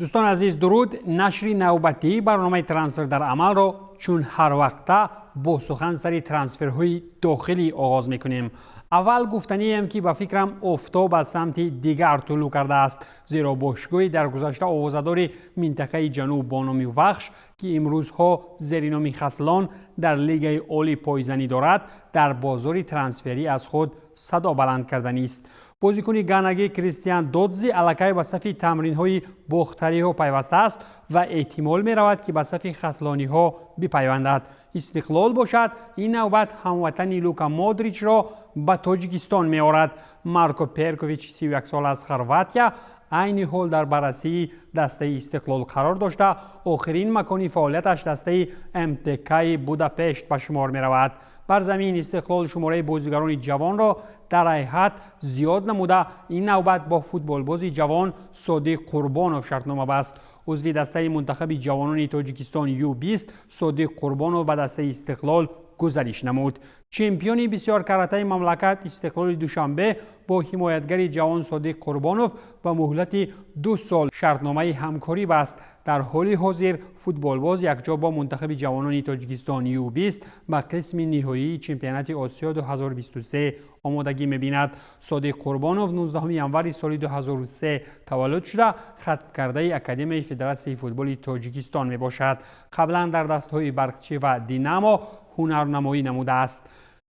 Дӯстони азиз, дуруд. Нашри навбатии барномаи «Трансфер дар амалро» чун ҳар вақта бо сухан сари трансферҳои дохилӣ оғоз мекунем. Аввал гуфтанием, ки ба фикрам, офтоб аз самти дигар тулӯъ кардааст, зеро бошгоҳи дар гузашта овозадори минтақаи ҷануб бо номи «Вахш», ки имрӯзҳо зери номи «Хатлон» дар лигаи олӣ пойзанӣ дорад, дар бозори трансферӣ аз худ садо баланд карданист. Бозикуни ганагӣ Кристиан Додзи аллакай ба сафи тамринҳои бохтариҳо пайвастааст ва эҳтимол меравад, ки ба сафи хатлониҳо бипайвандад. «Истиқлол» бошад, ин навбат ҳамватани Лука Модричро ба Тоҷикистон меорад. Марко Перкович, 31 сола, аз Хорватия айни ҳол дар баррасии дастаи «Истиқлол» қарор дошта, охирин макони фаъолияташ дастаи МТКи Будапешт ба шумор меравад. Бар замин «Истиқлол» шумораи бозигарони ҷавонро дар ҳайат зиёд намуда, ин навбат бо футболбози ҷавон Содиқ Қурбонов шартнома баст. Узви дастаи мунтахаби ҷавонони Тоҷикистон Ю20 Содиқ Қурбонов ба дастаи «Истиқлол» гузариш намуд. Чемпиони бисёркаратаи мамлакат «Истиқлоли Душанбе» бо ҳимоятгари ҷавон Содиқ Қурбонов ба муҳлати 2 сол шартномаи ҳамкорӣ баст. Дар ҳоли ҳозир футболбоз якҷо бо мунтахаби ҷавонони Тоҷикистон Ю20 ба қисми ниҳоии чемпионати Осиё 2023 омодагӣ мебинад. Содиқ Қурбонов 19 январи соли 2003 таваллуд шуда, хатмкардаи Академияи Федератсияи футболи Тоҷикистон мебошад. Қаблан дар дастҳои «Барқчӣ» ва «Динамо» ҳунарнамоӣ намудааст.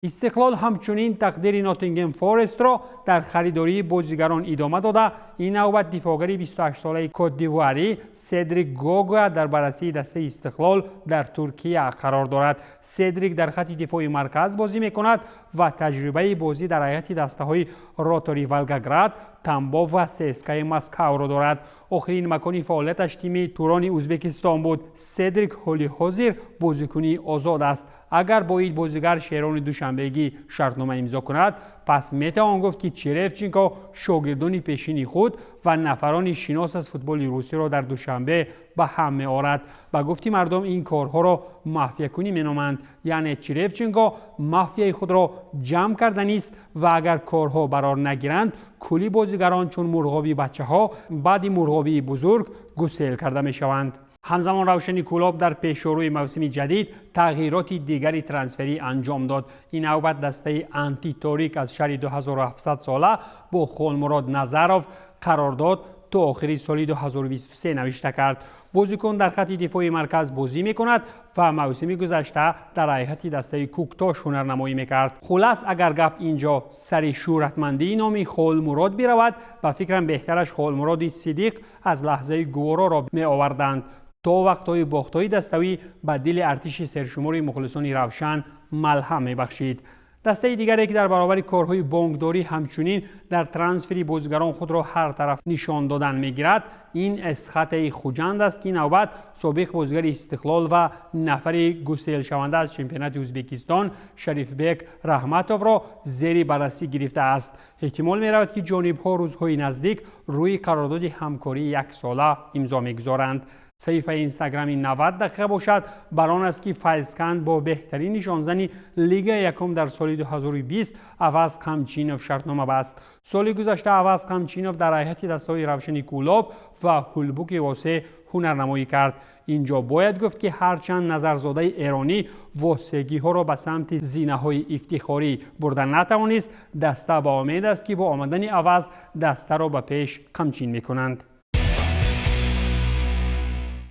«Истиқлол» ҳамчунин тақдири «Ноттингем Форестро» дар харидории бозигарон идома дода, ин навбат дифоъгари 28-солаи Котдивуарӣ Седрик Гогоа дар баррасии дастаи «Истиқлол» дар Туркия қарор дорад. Седрик дар хатти дифои марказ бозӣ мекунад ва таҷрибаи бозӣ дар ҳайати дастаҳои «Ротори Волгоград», «Тамбов» ва ЦСКАи Москавро дорад. Охирин макони фаъолияташ тими «Турони» Ӯзбекистон буд. Седрик ҳоли ҳозир бозикунии озод аст. Агар бо ин бозигар шерони душанбегӣ шартнома имзо кунад, пас метавон гуфт, ки Черевченко шогирдони пешини худ ва нафарони шинос аз футболи русиро дар Душанбе ба ҳам меорад. Ба гуфти мардум, ин корҳоро мафиякунӣ меноманд, яъне Черевченко мафияи худро ҷамъ карданист ва агар корҳо барор нагиранд, кулли бозигарон чун мурғоби бачаҳо баъди мурғобии бузург гусел карда мешаванд. Ҳамзамон «Равшани Кӯлоб» дар пешорӯи мавсими ҷадид тағйироти дигари трансферӣ анҷом дод. Ин навбат дастаи Антиторик аз шаҳри 2700 сола бо Холмурод Назаров қарордод то охири соли 2023 навишта кард. Бозикун дар хатти дифои марказ бозӣ мекунад ва мавсими гузашта дар ҳайати дастаи «Кӯктош» ҳунарнамоӣ мекард. Хулас, агар гап ин ҷо сари шӯҳратмандии номи Холмурод биравад, ба фикрам, беҳтараш Холмуроди Сидиқ аз лаҳзаи гувороро меоварданд, то вақтҳои бохтҳои даставӣ ба дили артиши сершумори мухлисони «Равшан» малҳам мебахшид. Дастаи дигаре, ки дар баробари корҳои бонкдорӣ ҳамчунин дар трансфери бозигарон худро ҳар тараф нишон додан мегирад, ин «Эсхатаи Хуҷанд» аст, ки навбат собиқ бозигари «Истиқлол» ва нафари гуселшаванда аз чемпионати Ӯзбекистон Шарифбек Раҳматовро зери баррасӣ гирифтааст. Эҳтимол меравад, ки ҷонибҳо рӯзҳои наздик рӯи қарордоди ҳамкории яксола имзо мегузоранд. Саҳифаи Инстаграми 90 дақиқа бошад, бар он аст, ки «Файзканд» бо беҳтарин нишонзани лигаи якум дар соли 2020 Аваз Қамчинов шартнома баст. Соли гузашта Аваз Қамчинов дар ҳайати дастаҳои «Равшани Кӯлоб» ва «Ҳулбуки Восе» ҳунарнамоӣ кард. Инҷо бояд гуфт, ки ҳарчанд назарзодаи эронӣ восегиҳоро ба самти зинаҳои ифтихорӣ бурда натавонист, даста ба умед аст, ки бо омадани Аваз дастаро ба пеш қамчин мекунанд.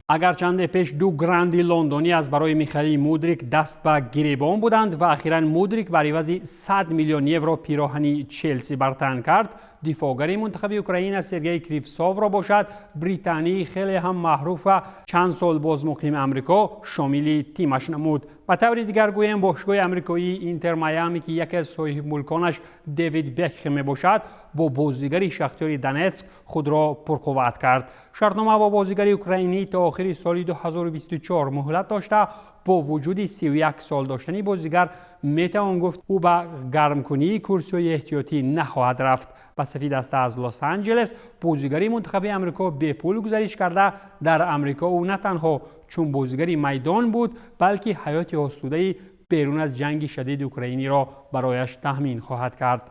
Агар чанде пеш ду гранди лондонӣ аз барои Михаил Мудрик даст ба гиребон буданд ва ахиран Мудрик бар ивази 100 миллион евро пироҳани «Челси» бар тан кард, дифоъгари мунтахаби Украина Сергей Кривсовро бошад, британии хеле ҳам маъруф ва чанд сол боз муқими Амрико шомили тимаш намуд. Ба таври дигар гӯем, бошгоҳи амрикоии «Интер Майами», ки яке аз соҳибмулконаш Дэвид Бекхем мебошад, бо бозигари «Шахтёри Донетск» худро пурқувват кард. Шартнома бо бозигари украинӣ то охири соли 2024 муҳлат дошта, бо вуҷуди 31 сол доштани бозигар, метавон гуфт, ӯ ба гармкунии курсиҳои эҳтиётӣ нахоҳад рафт. Ба сафи даста аз Лос Анҷелес бозигари мунтахаби Амрико бепул гузариш карда, дар Амрико ӯ на танҳо чун бозигари майдон буд, балки ҳаёти осудаи берун аз ҷанги шадиди украиниро барояш таъмин хоҳад кард.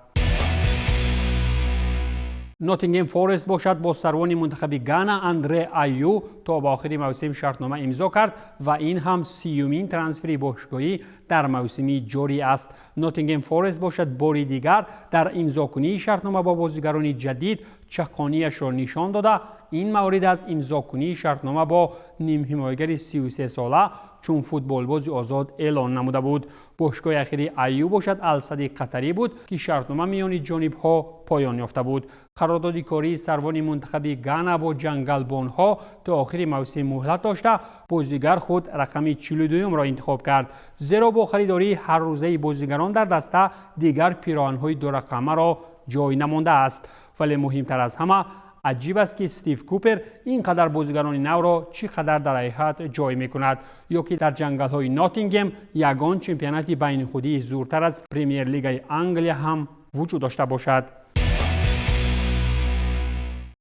Ноттингем Форест бошад бо сарвони мунтахаби Гана Андре Аю то ба охири мавсим шартнома имзо кард ва ин ҳам 30-юмин трансфери бошгоҳӣ дар мавсими ҷорӣ аст. Ноттингем Форест бошад бори дигар дар имзокунии шартнома бо бозигарони ҷадид чаққонияшро нишон дода. Ин маврид аз имзокунии шартнома бо нимҳимоягари 33-сола чун футболбози озод эълон намуда буд. Бошгоҳи ахири Аю бошад Алсади қатарӣ буд, ки шартнома миёни ҷонибҳо поён ёфта буд. Қарордоди кории сарвони мунтахаби Гана бо ҷангалбонҳо то охири мавсим муҳлат дошта, бозигар худ рақами 42-ро интихоб кард, зеро бо харидории ҳаррӯзаи бозигарон дар даста дигар пироҳанҳои дурақамаро ҷой намондааст. Вале муҳимтар аз ҳама аҷиб аст, ки Стив Купер ин қадар бозигарони навро чӣ қадар дар ҳайҳат ҷой мекунад, ё ки дар ҷангалҳои Ноттингем ягон чемпионати байнихудии зуртар аз Премер-лигаи Англия ҳам вуҷуд дошта бошад.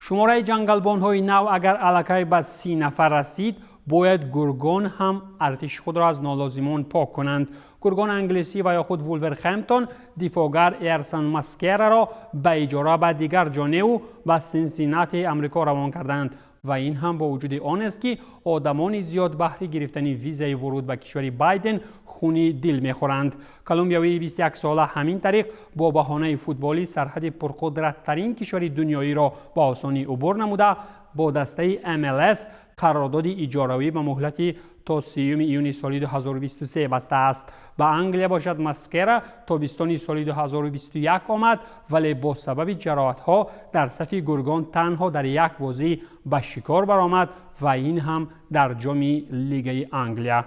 Шумораи ҷангалбонҳои нав агар аллакай ба 30 нафар расид, бояд гургон ҳам артиши худро аз нолозимон пок кунанд. Гургон англисӣ ва ё худ Вулверхэмптон дифоъгар Эрсон Маскераро ба иҷора ба дигар ҷоневу ба Синсинати Амрико равон карданд ва ин ҳам бо вуҷуди он аст, ки одамони зиёд баҳри гирифтани визаи вуруд ба кишвари Байден хуни дил мехӯранд. Колумбиявии 21-сола ҳамин тариқ бо баҳонаи футболӣ сарҳади пурқудраттарин кишвари дунёиро ба осонӣ убур намуда, бо дастаи MLS қарордоди иҷоравӣ ба муҳлати то 30 июни соли 2023 бастааст. Ба Англия бошад Маскера тобистони соли 2021 омад, вале бо сабаби ҷароҳатҳо дар сафи гургон танҳо дар як бозӣ ба шикор баромад ва ин ҳам дар ҷоми Лигаи Англия.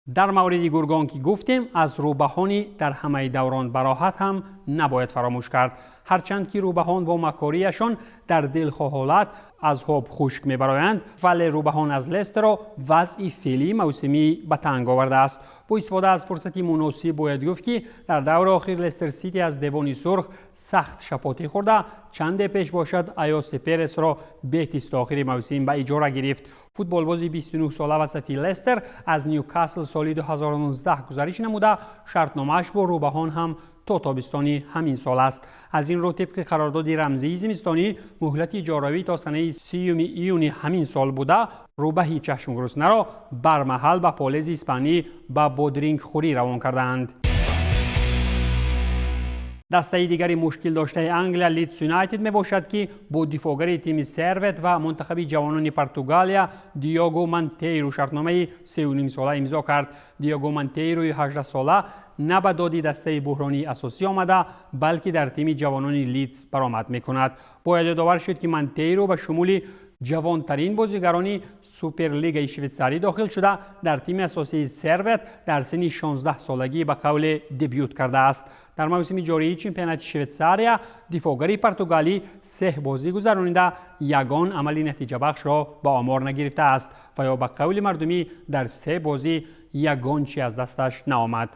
Дар мавриди гургон ки гуфтем, аз рӯбаҳони дар ҳамаи даврон бароҳат ҳам набояд фаромӯш кард. Ҳарчанд ки рӯбаҳон бо макориашон дар дилхоҳ ҳолат аз ҳоб хушк мебароянд, вале рӯбаҳон аз Лестерро вазъи феълии мавсимӣ ба танг овардааст. Бо истифода аз фурсати муносиб бояд гуфт, ки дар даври охир Лестер Сити аз девони сурх сахт шапотӣ хӯрда, чанде пеш бошад Айосе Пересро Бетис то охири мавсим ба иҷора гирифт. Футболбози 29-сола васати Лестер аз Нюкасл соли 2019 гузариш намуда, шартномааш бо рӯбаҳон ҳам то тобистони ҳамин сол аст. Аз ин рӯ тибқи қарордоди рамзии зимистонӣ муҳлати иҷоравӣ то санаи 30 июни ҳамин сол буда, рӯбаҳи чашмгуруснаро бармаҳал ба полези испанӣ ба бодрингхӯрӣ равон кардаанд. Дастаи дигари мушкил доштаи Англия Лидс Юнайтед мебошад, ки бо дифоъгари тими Сервет ва мунтахаби ҷавонони Португалия Диого Мантейру шартномаи 3,5-сола имзо кард. Диого Мантейруи 18-сола на ба доди дастаи буҳронии асосӣ омада, балки дар тими ҷавонони Лидс баромад мекунад. Бояд ёдовар шуд, ки Мантейру ба шумули ҷавонтарин бозигарони Суперлигаи Швейтсарӣ дохил шуда, дар тими асосии Сервет дар синни 16-солагӣ ба қавле дебют кардааст. Дар мавсими ҷории чемпионати Швейтсария дифоъгари португалӣ се бозӣ гузаронида, ягон амали натиҷабахшро ба омор нагирифтааст ва ё ба қавли мардумӣ дар се бозӣ ягон чи аз дасташ наомад.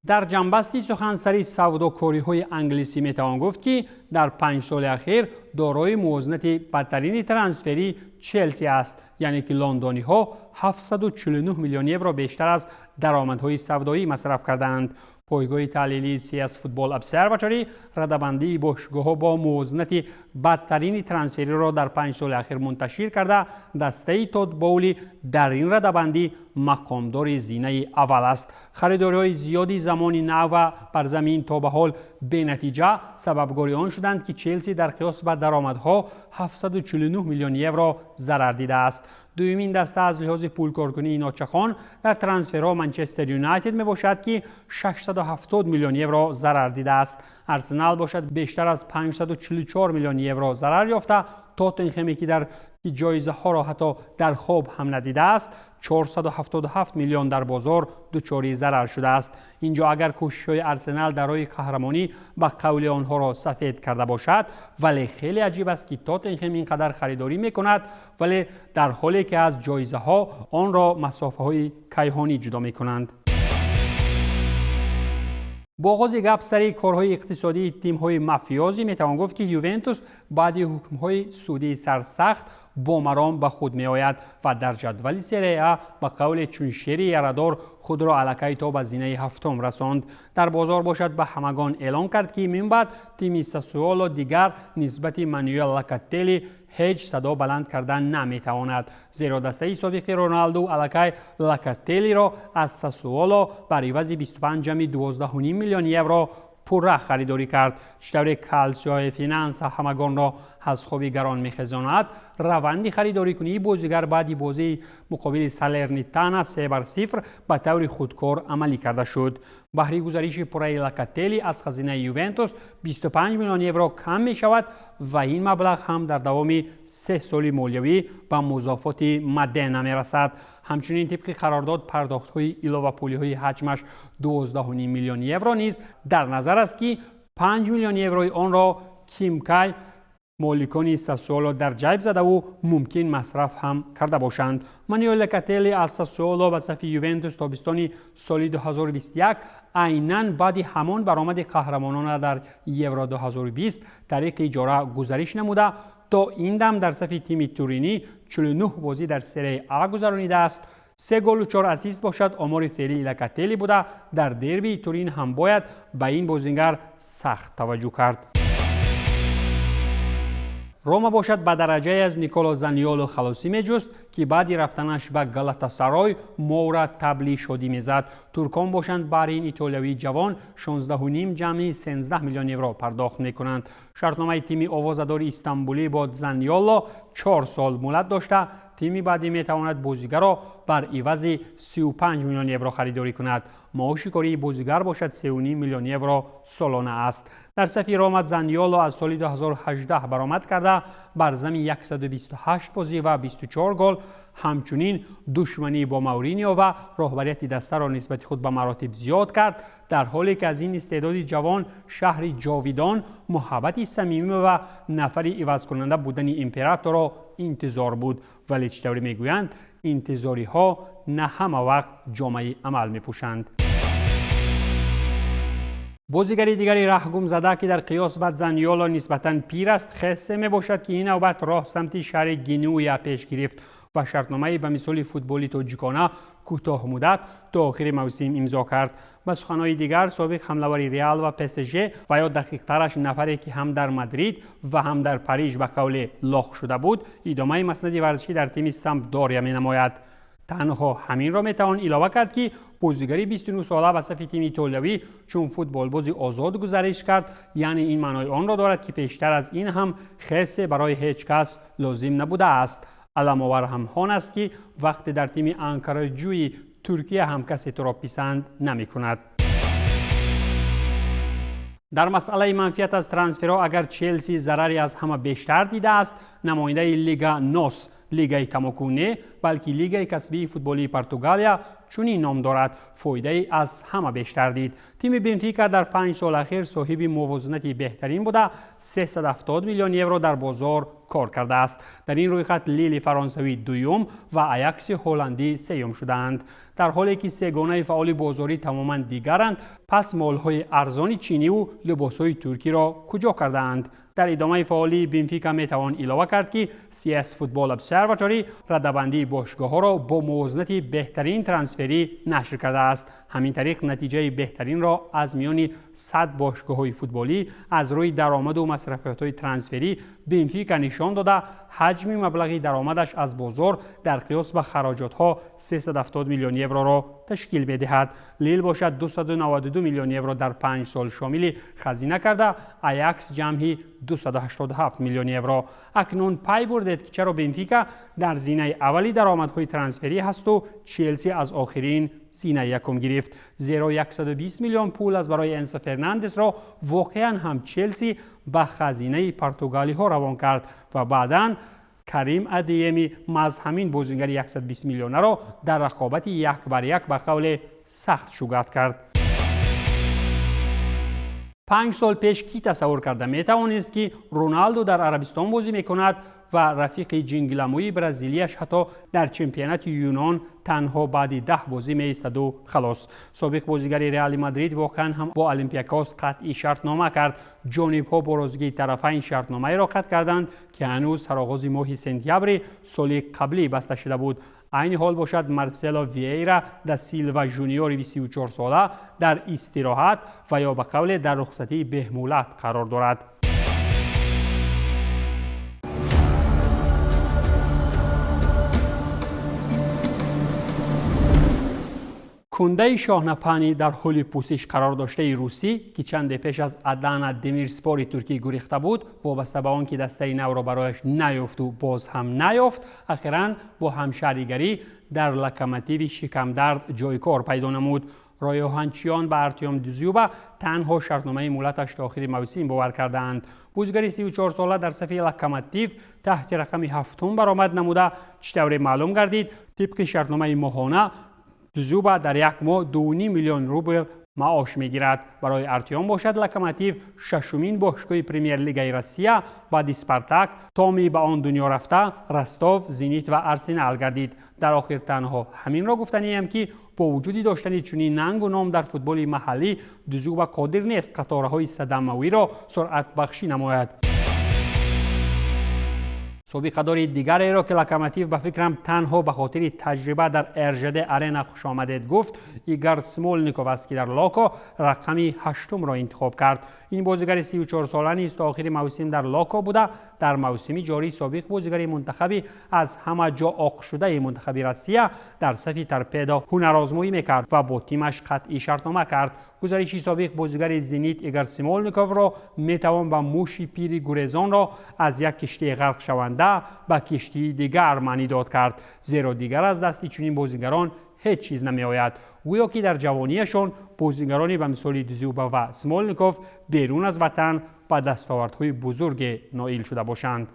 Дар ҷанбасти сухансари савдокориҳои англисӣ метавон гуфт, ки дар 5 соли ахир дорои мувозинати бадтарини трансферӣ Челси аст, яъне ки лондониҳо 749 миллион евро бештар аз даромадҳои савдоӣ масраф кардаанд. Пойгоҳи таҳлилии CS Football Observatory радабандии бошгоҳҳо бо мувозинати бадтарини трансфериро дар 5 соли ахир мунташир карда, дастаи Тод Боули дар ин радабандӣ мақомдори зинаи аввал аст. Харидориҳои зиёди замони нав ва бар замин то ба ҳол бенатиҷа сабабгори он шуданд, ки Челси дар қиёс ба даромадҳо 749 миллион евро зарар дидааст. Дуюмин даста аз лиҳози пулкоркунии ночахон дар трансферҳо Манчестер Юнайтед мебошад, ки 670 миллион евро зарар дидааст. Арсенал бошад бештар аз 544 миллион евро зарар ёфта, Тоттенхеме ки дар ҷоизаҳоро ҳатто дар хоб ҳам надидааст, 477 миллион дар бозор дучори зарар шудааст. Инҷо агар кӯшишҳои Арсенал дар роҳи қаҳрамонӣ ба қавли онҳоро сафед карда бошад, вале хеле аҷиб аст, ки Тоттенхем ин қадар харидорӣ мекунад, вале дар ҳоле ки аз ҷоизаҳо онро масофаҳои кайҳонӣ ҷудо мекунанд. Бо оғози гап сари корҳои иқтисодии тимҳои мафиёзӣ метавон гуфт, ки Ювентус баъди ҳукмҳои судии сарсахт бо маром ба худ меояд ва дар ҷадвали Серия А ба қавле чун шери ярадор худро аллакай то ба зинаи ҳафтум расонд. Дар бозор бошад, ба ҳамагон эълон кард, ки мин баъд тими Сасуоло дигар нисбати Мануэл Локателли ҳеҷ садо баланд кардан наметавонад, зеро дастаи собиқи Роналду аллакай Локателлиро аз Сасуоло бар ивази 25 ҷамъи 12,5 миллион евро пурра харидорӣ кард. Чӣ тавре Калсиои Финанса ҳамагонро аз хоби гарон мехезонад, раванди харидорикунии бозигар баъди бозии муқобили Салернитана 3-0 ба таври худкор амалӣ карда шуд. Баҳри гузариши пурраи Локателли аз хазинаи Ювентус 25 миллион евро кам мешавад ва ин маблағ ҳам дар давоми 3 соли молиявӣ ба музофоти Мадена мерасад. Ҳамчунин, тибқи қарордод, пардохтҳои иловапулиҳои ҳаҷмаш 12,5 миллион евро низ дар назар аст, ки 5 миллион еврои онро кимкай моликони Сассуоло дар ҷайб задаву мумкин масраф ҳам карда бошанд. Мануэл Локателли аз Сассуоло ба сафи Ювентус тобистони соли 2021, айнан баъди ҳамон баромади қаҳрамонона дар Евро 2020, тариқи иҷора гузариш намуда, то ин дам дар сафи тими туринӣ 49 бозӣ дар Серияи А гузаронидааст. Се голу чор ассист бошад омори феълии Локателли буда, дар дербии Турин ҳам бояд ба ин бозингар сахт таваҷҷӯҳ кард. Рома бошад, ба дараҷае аз Николо Заниоло халосӣ меҷуст, ки баъди рафтанаш ба Галатасарой мовра табли шодӣ мезад. Туркон бошанд, баҳри ин итолиявии ҷавон 16,5 ҷамъи 13 миллион евро пардохт мекунанд. Шартномаи тими овозадори Истанбулӣ бо Заниоло 4 сол муҳлат дошта, тими баъдӣ метавонад бозигарро бар ивази 35 миллион евро харидорӣ кунад. Маоши кории бозигар бошад 3,5 миллион евро солона аст. Дар сафи Рома Заниоло аз соли 2018 баромад карда, бар зами 128 бозӣ ва 24 гол, ҳамчунин душманӣ бо Мауриньо ва роҳбарияти дастаро нисбати худ ба маротиб зиёд кард, дар ҳоле ки аз ин истеъдоди ҷавон шаҳри ҷовидон муҳаббати самимӣ ва нафари ивазкунанда будани императорро интизор буд. Вале чӣ тавре мегӯянд, интизориҳо на ҳама вақт ҷомаи амал мепӯшанд. Бозигари дигари раҳгумзада, ки дар қиёс ба Заниоло нисбатан пир аст, Хесе мебошад, ки ин навбат роҳ самти шаҳри Генуя пеш гирифт ва шартномаи ба мисоли футболи тоҷикона кӯтоҳмуддат то охири мавсим имзо кард. Ба суханҳои дигар, собиқ ҳамлавари Реал ва ПСЖ ва ё дақиқтараш нафаре, ки ҳам дар Мадрид ва ҳам дар Париж ба қавле лох шуда буд, идомаи маснади варзишӣ дар тими Сампдория менамояд. Танҳо ҳаминро метавон илова кард, ки бозигари 29сола ба сафи тими итолиявӣ чун футболбози озод гузариш кард, яъне ин маънои онро дорад, ки пештар аз ин ҳам Хесе барои ҳеҷ кас лозим набудааст. Аламовар ҳам ҳон аст, ки вақте дар тими Анкараҷӯи Туркия ҳам касе туро писанд намекунад. Дар масъалаи манфиат аз трансферҳо, агар Челси зарари аз ҳама бештар дидааст, намояндаи Лига Нос, лигаи тамоку не, балки лигаи касбии футболии Португалия чунин ном дорад, фоидаи аз ҳама бештар дид. Тими Бенфика дар 5 сол ахир соҳиби мувозинати беҳтарин буда, 370 миллион евро дар бозор кор кардааст. Дар ин рӯйхат Лили фаронсавӣ дуюм ва Аякси ҳолландӣ сеюм шудаанд. Дар ҳоле ки сегонаи фаъоли бозорӣ тамоман дигаранд, пас молҳои арзони чиниву либосҳои туркиро куҷо кардаанд? Дар идомаи фаъолии Бенфика метавон илова кард, ки CS Football Observatory радабандии бошгоҳҳоро бо мувозинати беҳтарин трансферӣ нашр кардааст. Ҳамин тариқ, натиҷаи беҳтаринро аз миёни 100 бошгоҳҳои футболӣ аз рӯи даромаду масрафиётҳои трансферӣ Бенфика нишон дода, ҳаҷми маблағи даромадаш аз бозор дар қиёс ба хароҷотҳо 370 миллион евроро ташкил медиҳад. Лил бошад 292 миллион евро дар 5 сол шомили хазина карда, Аякс ҷамъи 287 миллион евро. Акнун пай бурдед, ки чаро Бенфика дар зинаи аввали даромадҳои трансферӣ ҳасту Челси аз охирин зинаи якум гирифт, зеро 120 миллион пул аз барои Энсо Фернандесро воқеан ҳам Челси ба хазинаи португалиҳо равон кард ва баъдан Карим Адееми маҳз ҳамин бозингари 120 миллионаро дар рақобати як бар як ба қавле сахт шугат кард. 5 сол пеш кӣ тасаввур карда метавонист, ки Роналду дар Арабистон бозӣ мекунад ва рафиқи ҷингиламӯи бразилияш ҳатто дар чемпионати Юнон танҳо баъди 10 бозӣ меистаду халос. Собиқ бозигари Реали Мадрид воқеан ҳам бо Олимпиакос қатъи шартнома кард. Ҷонибҳо бо розигии тарафайн шартномаеро қатъ карданд, ки ҳанӯз сароғози моҳи сентябри соли қаблӣ баста шуда буд. Айни ҳол бошад, Марсело Виейра да Силва Жуниори 24-сола дар истироҳат ва ё ба қавле дар рухсатии беҳмулат қарор дорад. Кундаи шоҳнапани дар ҳоли пӯсиш қарор доштаи русӣ, ки чанде пеш аз Адана Демирспори туркӣ гурехта буд, вобаста ба он ки дастаи навро барояш наёфту боз ҳам наёфт, ахиран бо ҳамшаҳригарӣ дар Локомотиви шикамдард ҷойкор пайдо намуд. Роёҳанчиён ба Артём Дзюба танҳо шартномаи муҳлаташ то охири мавсим бовар кардаанд. Бозигари 34-сола дар сафи Локомотив таҳти рақами 7 баромад намуда, чӣ тавре маълум гардид, тибқи шартномаи моҳона Дзюба дар як моҳ 2,5 миллион рубл маош мегирад. Барои Артём бошад, Локомотив шашумин бошгоҳи премер-лигаи Россия баъди Спартак, Томи ба он дунё рафта, Ростов, Зенит ва Арсенал гардид. Дар охир танҳо ҳаминро гуфтаниям, ки бо вуҷуди доштани чунин нангу ном дар футболи маҳаллӣ, Дзюба қодир нест қатораҳои садамавиро суръатбахшӣ намояд. Собиқадори дигареро, ки Локомотив ба фикрам танҳо ба хотири таҷриба дар РЖД Арена хушомадед гуфт, Игор Смолников аст, ки дар Локо рақами 8-ро интихоб кард. Ин бозигари 34-сола низ то охири мавсим дар Локо буда, дар мавсими ҷорӣ собиқ бозигари мунтахаби аз ҳама ҷо оқшудаи мунтахаби Россия дар сафи Торпедо ҳунарозмоӣ мекард ва бо тимаш қатъи шартнома кард. Гузариши собиқ бозигари Зенит Игор Смолниковро метавон ба муши пири гурезонро аз як киштии ғарқшаванда ба киштии дигар маънӣ дод кард, зеро дигар аз дасти чунин бозигарон ҳеҷ чиз намеояд. Гӯё ки дар ҷавонияшон бозигарони ба мисоли Дзюба ва Смолников берун аз ватан ба дастовардҳои бузурге ноил шуда бошанд.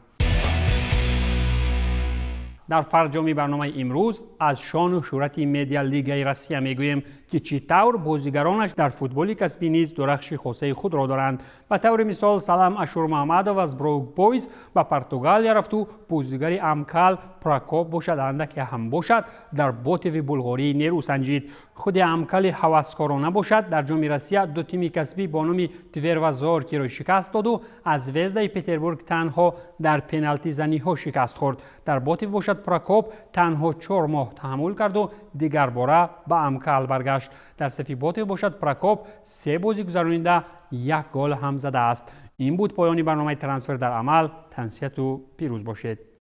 Дар фарҷоми барномаи имрӯз аз шону шӯҳрати медиалигаи Россия мегӯем, ки чӣ тавр бозигаронаш дар футболи касбӣ низ дурахши хосаи худро доранд. Ба таври мисол, Салам Ашурмаҳмадов аз Броук Бойз ба Португалия рафту бозигари Амкал Прокоп бошад, андаке ҳам бошад, дар Ботеви булғории нерӯ санҷид. Худи Амкали ҳаваскорона бошад, дар ҷоми Россия ду тими касбӣ бо номи Твер ва Зоркиро шикаст доду аз Звездаи Петербург танҳо дар пеналтизаниҳо шикаст хӯрд. Дар Ботев бошад, Прокоп танҳо 4 моҳ таҳаммул карду дигарбора ба Амкал баргашт. Дар сафи Ботев бошад, Прокоп 3 бозӣ гузаронида 1 гол ҳам задааст. Ин буд поёни барномаи Трансфер дар амал. Тансиҳату пирӯз бошед.